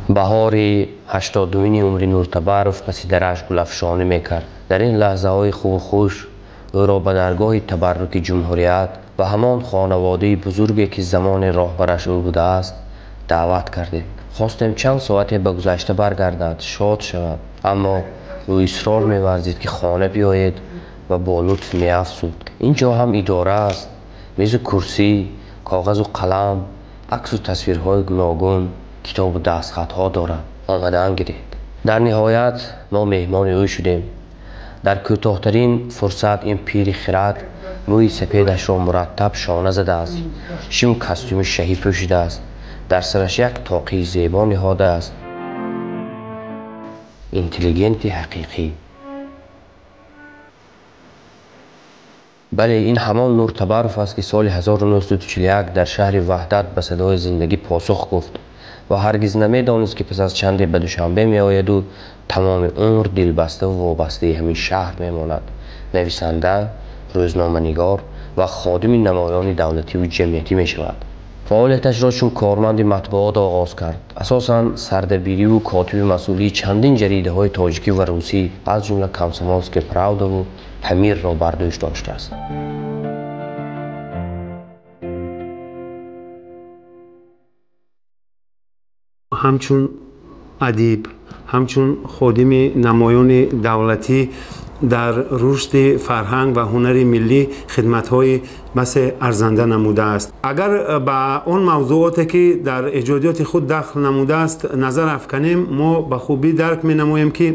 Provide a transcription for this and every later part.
Баҳори 82-ми умри Нуртабаров паси дараш гулафшонӣ мекард. Дар ин лаҳзаҳои хубу хуш ӯро ба даргоҳи табарруки ҷумҳурият ва ҳамон хонаводаи бузурге, ки замоне роҳбараш ӯ будааст, даъват кардем. Хостем чанд соате ба гузашта баргардад, шод шавад, аммо ӯ исрор меварзид, ки хона биёед ва бо лутф меафзуд: ин ҷо ҳам идора аст, мезу курсӣ, коғазу қалам, аксу тасвирҳои гуногун, китобу дастхатҳо дорад. Омадан гиред. Дар ниҳоят мо меҳмони ӯ шудем. Дар кӯтоҳтарин фурсат ин пири хирад мӯи сапедашро мураттаб шона задааст, шиму костюми шаҳӣ пӯшидааст, дар сараш як тоқии зебо ниҳодааст. Интеллигенти ҳақиқӣ. Бале, ин ҳамон Нуртабаров аст, ки соли 1941 дар шаҳри Ваҳдат ба садои зиндагӣ посух гуфт ва ҳаргиз намедонист, ки пас аз чанде ба Душанбе меояду тамоми умр дилбаставу вобастаи ҳамин шаҳр мемонад. Нависанда, рӯзноманигор ва ходими намоёни давлативу ҷамъиятӣ мешавад. Фаъолияташро чун корманди матбуот оғоз кард. Асосан сардабириву котиби масъулии чандин ҷаридаҳои тоҷикӣ ва русӣ, аз ҷумла «Комсомольская правда»ву «Памир»-ро бар дӯш доштааст. Ҳамчун адиб, ҳамчун ходими намоёни давлатӣ дар рушди фарҳанг ва ҳунари миллӣ хидматҳои басе арзанда намудааст. Агар ба он мавзӯоте, ки дар эҷодиёти худ дахл намудааст, назар афканем, мо ба хубӣ дарк менамоем, ки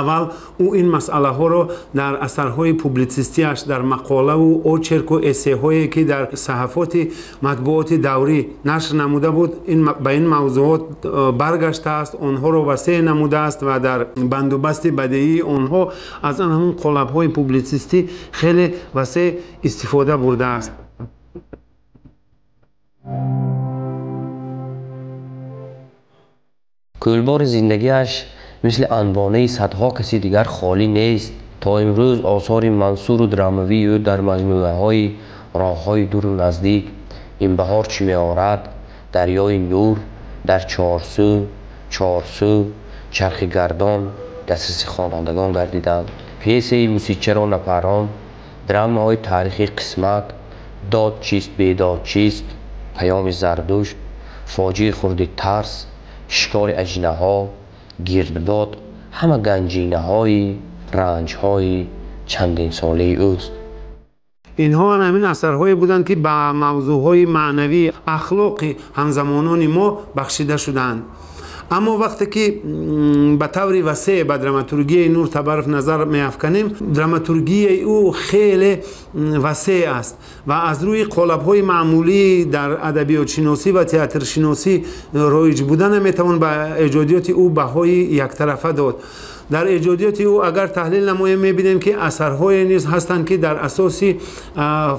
аввал ӯ ин масъалаҳоро дар асарҳои публитсистиаш, дар мақолаву очерку эссеҳое, ки дар саҳафоти матбуоти даврӣ нашр намуда буд, ба ин мавзӯот баргаштааст, онҳоро васеъ намудааст ва дар бандубасти бадеии онҳо аз ан ҳамун қолабҳои публитсистӣ хеле васеъ истифода бурдааст. Кӯлбори зиндагиаш мисли анбонаи садҳо каси дигар холӣ нест. То имрӯз осори мансуру драмавии ӯ дар маҷмӯаҳои «Роҳҳои дуру наздик», «Ин баҳор чӣ меорад», «Дарёи нур», «Дар чорсӯ», «Чорсӯ», «Чархи гардон» дастраси хонандагон гардиданд. Пьесаи «Мусичаро напаррон», драмаҳои таърихии «Қисмат», «Дод чист, бедод чист», «Паёми Зардушт», «Фоҷиаи хурди тарс», «Шикори аҷинаҳо», «Гирдбод» ҳама ганҷинаҳои ранҷҳои чандинсолаи ӯст. Инҳо ҳамин асарҳое буданд, ки ба мавзӯъҳои маънавӣ, ахлоқи ҳамзамонони мо бахшида шуданд. Аммо вақте ки ба таври васеъ ба драматургияи Нуртабаров назар меафканем, драматургияи ӯ хеле васеъ аст ва аз рӯи қолабҳои маъмулӣ дар адабиётшиносӣ ва театршиносӣ роиҷ буда наметавон ба эҷодиёти ӯ баҳои яктарафа дод. Дар эҷодиёти ӯ агар таҳлил намоем, мебинем, ки асарҳое низ ҳастанд, ки дар асоси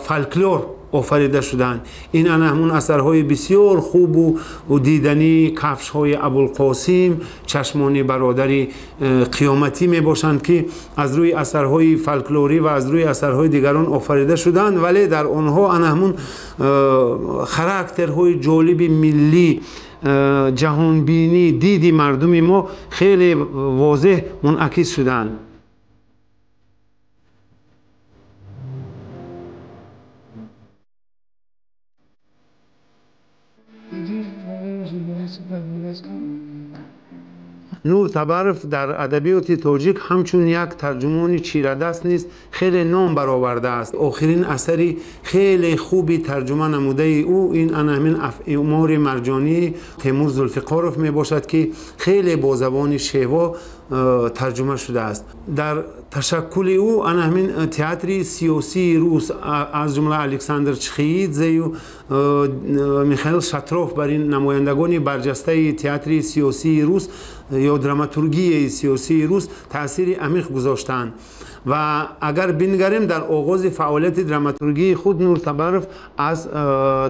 фолклор офарида шуданд. Ин ана ҳамун асарҳои бисёр хубу дидании «Кафшҳои Абулқосим», «Чашмони бародари қиёматӣ» мебошанд, ки аз рӯи асарҳои фолклорӣ ва аз рӯи асарҳои дигарон офарида шуданд, вале дар онҳо ана ҳамун характерҳои ҷолиби миллӣ, ҷаҳонбинӣ, диди мардуми мо хеле возеҳ мунъакис шуданд. Нуртабаров дар адабиёти тоҷик ҳамчун як тарҷумони чирадаст низ хеле ном баровардааст. Охирин асари хеле хуби тарҷума намудаи ӯ ин ана ҳамин «Афъи марҷонии» Темур Зулфиқоров мебошад, ки хеле бо забони шево тарҷума шудааст. Дар ташаккули ӯ ана ҳамин театри сиёсии рус, аз ҷумла Александр Чхеидзею Михаил Шатров, бар ин намояндагони барҷастаи театри сиёсии рус ё драматургияи сиёсии рус таъсири амиқ гузоштаанд. Ва агар бингарем, дар оғози фаъолияти драматургии худ Нуртабаров аз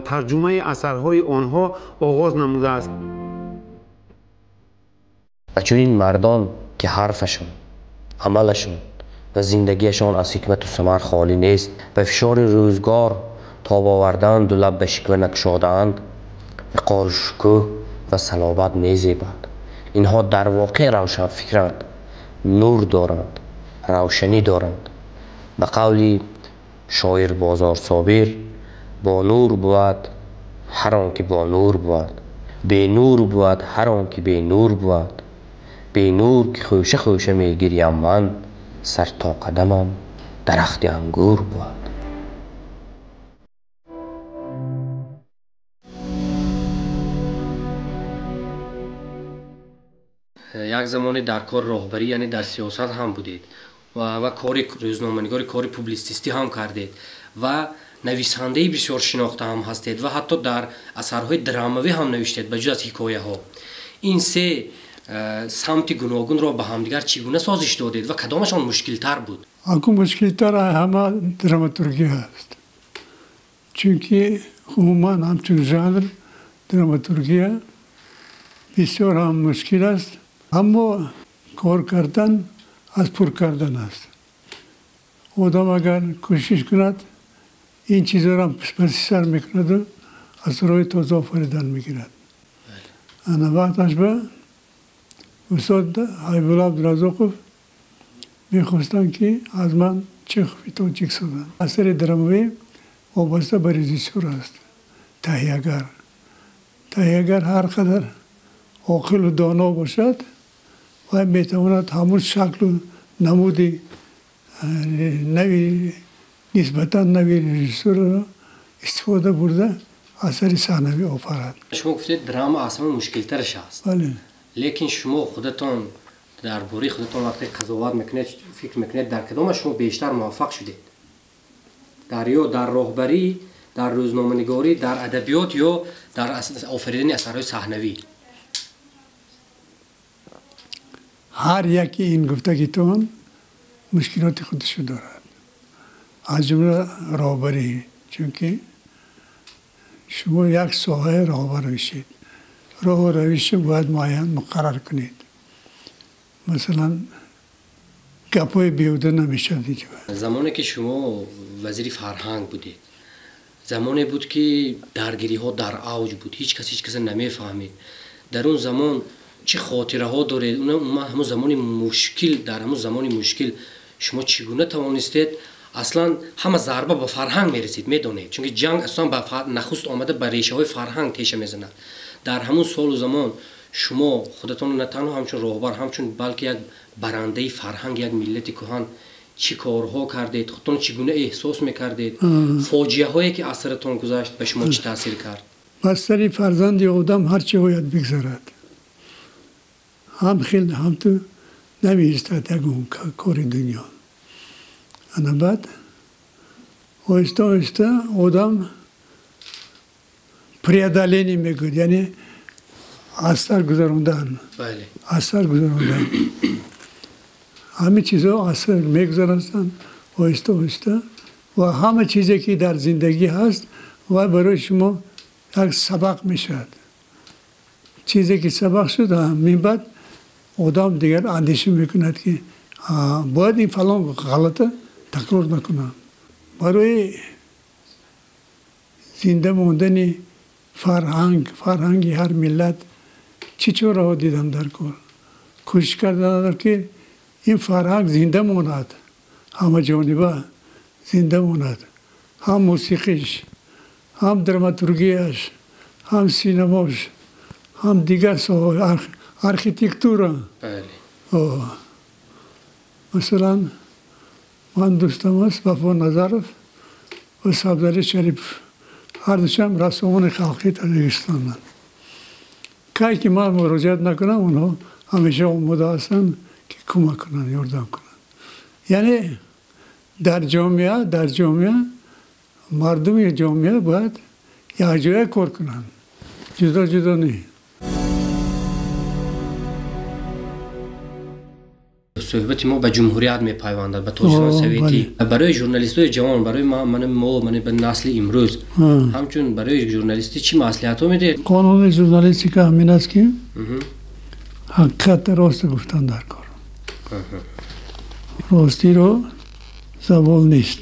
тарҷумаи асарҳои онҳо оғоз намудааст. Ва чунин мардон, ки ҳарфашон, амалашон ва зиндагиашон аз ҳикмату самар холӣ нест, ба фишори рӯзгор Тоб овардаанду лаб ба шиква накушодаанд, виқору шукӯҳ ва салобат мезебад. Инҳо дар воқеъ равшанфикранд, нур доранд, равшанӣ доранд. Ба қавли шоир Бозор Собир, бо нур бувад ҳар он ки бо нур бувад, бенур бувад ҳар он ки бенур бувад. Бенур ки хӯша хӯша мегирям ман, сар то қадамам дарахти ангур бувад. Як замоне дар кор роҳбарӣ, яъне дар сиёсат ҳам будед ва кори рӯзноманигори, кори публитсистӣ ҳам кардед ва нависандаи бисёр шинохта ҳам ҳастед ва ҳатто дар асарҳои драмавӣ ҳам навиштед ба ҷуз аз ҳикояҳо. Ин се самти гуногунро ба ҳамдигар чӣ гуна созиш додед ва кадомашон мушкилтар буд? Аку мушкилтар ҳама драматургия аст, чунки умуман ҳамчун жанр драматургия бисёр ҳам мушкил аст, аммо кор кардан аз пур кардан аст. Одам агар кӯшиш кунад, ин чизҳоро паси сар мекунаду аз роҳи тоза офаридан мегирад. Ана вақташ ба устод Ҳабибулло Абдуразоқов мехостанд, ки аз ман Чехови тоҷик созанд. Асари драмавӣ вобаста ба режиссёр аст, таҳиягар. Таҳиягар ҳар қадар оқилу доно бошад, вай метавонад ҳамун шаклу намуди нави, нисбатан нави режиссурро истифода бурда асари саҳнавӣ офарад. Шумо гуфтед драма аз ҳама мушкилтараш аст. Бале. Лекин шумо худатон дар бораи худатон вақте қазоват мекунед, фикр мекунед, дар кадомаш шумо бештар муваффақ шудед? Дар ё дар роҳбарӣ, дар рӯзноманигорӣ, дар адабиёт ё дар офаридани асарҳои саҳнавӣ? Ҳар яке ин гуфтагитон мушкилоти худашо дорад, аз ҷумла роҳбарӣ, чунки шумо як соҳаи роҳбар мешед, роҳу равишро бояд муайян муқаррар кунед. Масалан, гапҳои беҳуда намешавад ҳеҷ вақт. Замоне ки шумо вазири фарҳанг будед, замоне буд ки даргириҳо дар авҷ буд, ҳеҷ кас ҳеҷ касро намефаҳмид. Дар он замон чӣ хотираҳо доред? Ҳамон замони мушкил, дар ҳамон замони мушкил шумо чӣ гуна тавонистед? Аслан ҳама зарба ба фарҳанг мерасид, медонед, чунки ҷанг аслан ба нахуст омада ба решаҳои фарҳанг теша мезанад. Дар ҳамон солу замон шумо худатонро на танҳо ҳамчун роҳбар, ҳамчун балки як барандаи фарҳанг як миллати кӯҳан чӣ корҳо кардед? Худтон чӣ гуна эҳсос мекардед? Фоҷиаҳое ки аз саратон гузашт ба шумо чӣ таъсир кард? Ба сари фарзанди одам ҳар чӣ бояд бигзарад, ҳам хел ҳам ту намеистад ягон кори дунё. Ана баъд оҳиста оҳиста одам преодоление мегӯяд, яъне аз сар гузарондан, аз сар гузарондан. Ҳамин чизҳо аз сар мегузаранд оҳиста оҳиста ва ҳама чизе ки дар зиндагӣ ҳаст вай барои шумо як сабақ мешавад. Чизе ки сабақ шуд, мин баъд одам дигар андеша мекунад, ки бояд ин фалон ғалата такрор накунам. Барои зинда мондани фарҳанг, фарҳанги ҳар миллат чӣ чораҳо дидам дар кор? Кӯшиш кардам, ки ин фарҳанг зинда монад, ҳамаҷониба зинда монад, ҳам мусиқиш, ҳам драматургияш, ҳам синамош, ҳам дигар соҳа, архитектура. Масалан, ман дӯстам аст Вафо Назаров ва Сабзали Шарипов, ҳардушам рассомони халқии Тоҷикистонанд. Кай ки ман муроҷиат накунам, онҳо ҳамеша омода ҳастанд, ки кӯмак кунанд, ёрдам кунанд. Яъне дар ҷомеа, дар ҷомеа мардуми ҷомеа бояд якҷоя кор кунанд, ҷудо ҷудо не. Суҳбати мо ба ҷумҳурият мепайвандад, ба Тоҷикистони советӣ. Барои журналистои ҷавон, барои мо, ба насли имрӯз, ҳамчун барои журналистӣ чӣ маслиҳатҳо медиҳед? Қонуни журналистика ҳамин аст, ки ҳақиқатро роста гуфтан дар кор, ростиро завол нест.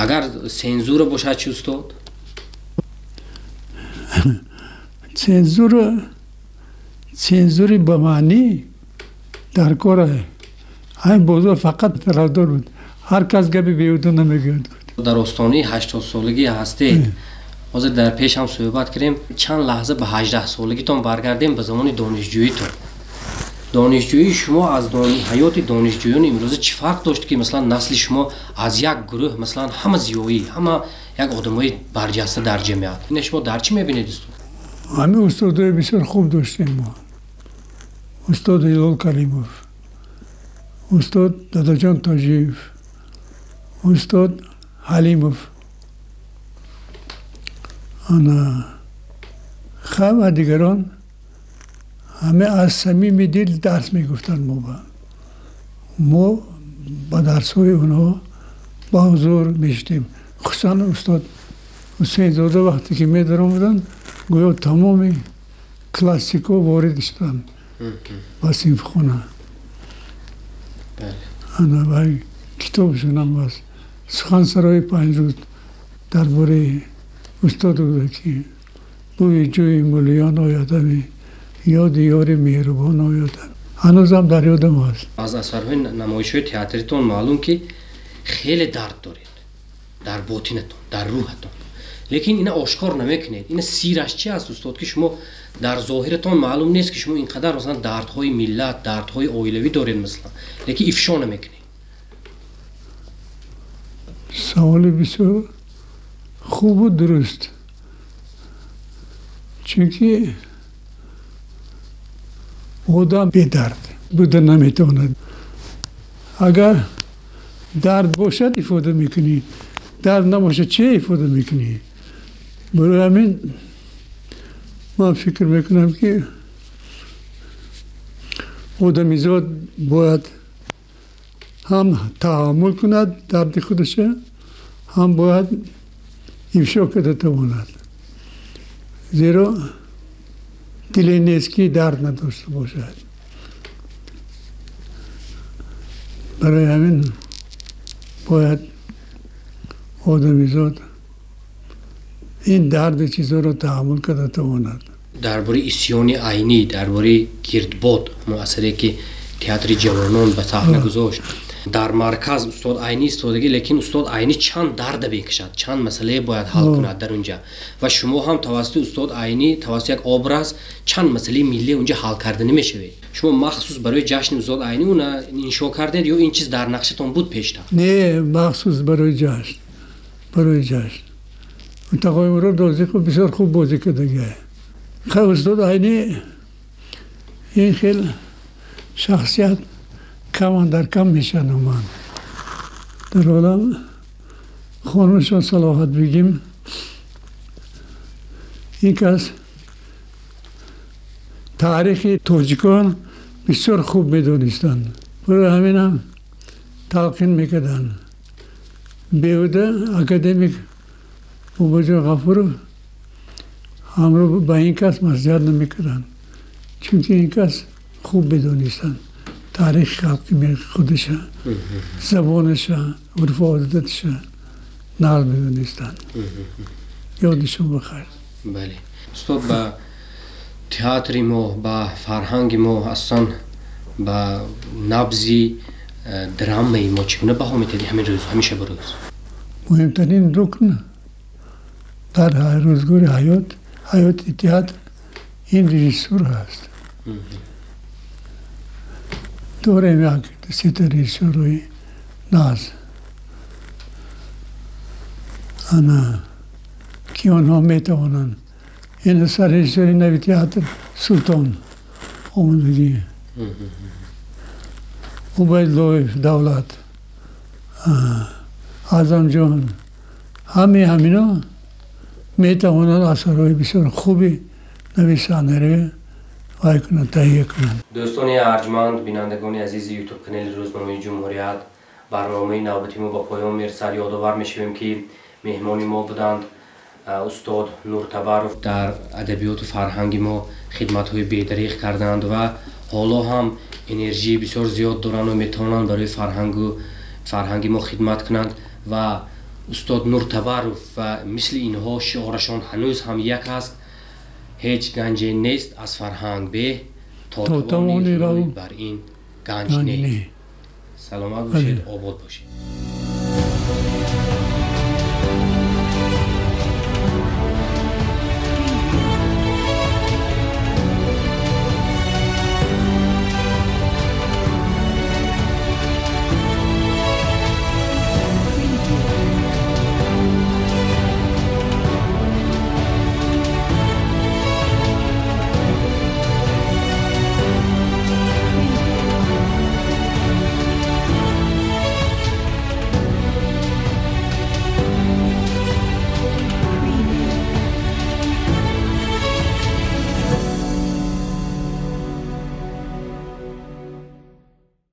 Агар сензура бошад чӣ, устод? Цензура, цензури ба маънӣ дар кор ҳамин бозор фақат тарафдор буд. Ҳар кас гапи беҳуда намегӯяд. Дар остонаи 80-солагӣ ҳастед. Ҳозир дар пеш ҳам суҳбат кардем. Чанд лаҳза ба 18-солагитон баргардем, ба замони донишҷӯитон. Донишҷӯии шумо аз ҳаёти донишҷӯёни имрӯза чӣ фарқ дошт, ки масалан насли шумо аз як гурӯҳ, масалан ҳама зиёӣ, ҳама як одамои барҷаста дар ҷамъият. Ина шумо дар чӣ мебинед, устод? Ҳамин устодои бисёр хуб доштем мо. Устод Ҳилол Каримов, устод Дадаҷон Тоҷиев, устод Ҳалимов, ана ва дигарон ҳама аз самими дил дарс мегуфтанд. Мо ба дарсҳои онҳо ба ҳузур мешудем. Хусусан устод Ҳусейнзода вақте ки медаромаданд, гӯё тамоми классикҳо ворид шуданд ба синфхона. Ана ва китобшонам аст Сухансарои панҷ рӯз дар бораи устод буда, ки бӯи ҷӯи мулиён оядами, ёди ёри меҳрубон оядам. Ҳанӯзам дар ёдам аст. Аз асарҳои намоишҳои театритон маълум, ки хеле дард доред дар ботинатон, дар рӯҳатон, лекин ина ошкор намекунед. Ина сираш чи аст, устод, ки шумо дар зоҳиратон маълум нест, ки шумо ин қадар масалан дардҳои миллат, дардҳои оилавӣ доред масалан, лекин ифшо намекунед? Саволи бисёр хубу дуруст, чунки одам бедард буда наметавонад. Агар дард бошад, ифода мекунӣ, дард набошад, че ифода мекунӣ? Барои ҳамин ман фикр мекунам, ки одамизод бояд ҳам таҳаммул кунад дарди худаша, ҳам бояд ифшо карда тавонад, зеро диле нест, ки дард надошта бошад. Барои ҳамин бояд одамизод ин дарду чизҳоро таҳаммул карда тавонад. Дар бораи Исёни Айнӣ, дар бораи Гирдбод, ҳамон асаре, ки театри ҷавонон ба саҳна гузошт, дар марказ устод Айнӣ истодагӣ, лекин устод Айнӣ чанд дарда мекашад, чанд масъалае бояд ҳал кунад дар унҷа, ва шумо ҳам тавассути устод Айнӣ, тавассути як образ чанд масъалаи миллӣ унҷа ҳал карда намешавед. Шумо махсус барои ҷашни устод Айнӣ уна иншо кардед ё ин чиз дар нақшатон буд пештар? Не, махсус барои ҷашн, барои ҷашн. Тағои Мурод Розиқов бисёр хуб бозӣ кардагия. Хай, устод Айнӣ ин хел шахсият каман дар кам мешаванд ман дар олам. Хонумшон салоҳат бигим, ин кас таърихи тоҷикон бисёр хуб медонистанд, барои ҳаминам талқин мекарданд. Беҳуда академик Бобоҷон Ғафуров ҳамро ба ин кас маслиҳат намекарданд, чунки ин кас хуб медонистанд таърихи халқи худаша, забонаша, урфу одаташа нағз медонистанд. Ёдишон бахайр. Бале, устод, ба театри мо, ба фарҳанги мо, асосан ба набзи драмаи мо чӣ гуна баҳо метиҳед ҳамин рӯз, ҳамин шабу рӯз? Муҳимтарин рукн дар рӯзгори ҳаёт, ҳаёти театр ин режиссура ҳаст. Дорем як сета режиссёрҳои нағз, ана ки онҳо метавонанд. Ин саррежиссёри нави театр Султон омадагӣ, Убайдуллоев Давлат, Аъзамҷон, ҳамаи ҳамино метавонанд асарҳои бисёр хуби нави саҳнаро вай кунанд, таҳия кунанд. Дӯстони арҷманд, бинандагони азизи Ютуб канали рӯзномаи Ҷумҳурият, барномаи навбати мо ба поён мерасад. Ёдовар мешавем, ки меҳмони мо буданд устод Нуртабаров. Дар адабиёту фарҳанги мо хидматҳои бедареғ карданд ва ҳоло ҳам энержии бисёр зиёд доранд ва метавонанд барои фарҳангу фарҳанги мо хидмат кунанд ва Устод Нуртабаров ва мисли инҳо шиорашон ҳанӯз ҳам як аст: ҳеҷ ганҷе нест аз фарҳанг беҳ, то тавонӣ рӯй бар ин ганҷ не. Саломат бошед, обод бошед.